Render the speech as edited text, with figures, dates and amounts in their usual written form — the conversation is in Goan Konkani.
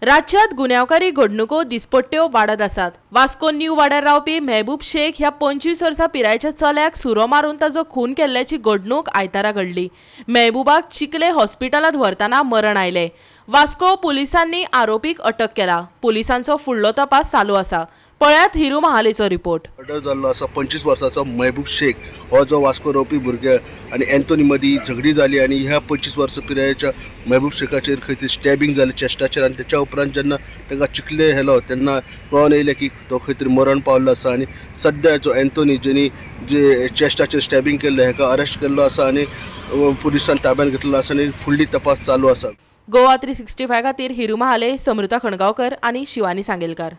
राज्यात गुन्यांवकारी घडणुको दिसपट्ट्यो वाडत आसात. वास्को न्यू वाड्यार रावपी मेहबूब शेख ह्या 25 वर्सां पिरायेच्या चल्याक सुरो मारून ताचो खून केल्ल्याची घडणूक आयतारा घडली. मेहबूबाक चिखले हॉस्पिटलांत व्हरतना मरण आयलें. वास्को पुलिसांनी आरोपीक अटक केला. पुलिसांचो फुडलो तपास चालू आसा. पळयात हिरू महालेचो रिपोर्ट. मर्डर जाल्लो आसा 25 वर्साचो महबूब शेख हो जो वास्को रावपी भुरगो आनी एंथोनी मदीं झगडी जाली आनी ह्या 25 वर्सां पिरायेच्या महबूब शेखाचेर खंय तरी स्टॅबिंग जालें चेस्टाचेर आनी तेच्या उपरांत जेन्ना ताका चिखले व्हेलो तेन्ना कळोन येयलें की तो खंय तरी मरण पावल्लो आसा आनी सद्या जो एंथोनी जेणी जे चेस्टाचेर स्टॅबिंग केल्लें हेका अरेस्ट केल्लो आसा आनी पुलिसान ताब्यात घेतलेलो आसा आनी फुडली तपास चालू आसा. गोवा 365 खातीर हिरू महाले, समृता खणगांवकर आनी शिवानी सांगेलकार.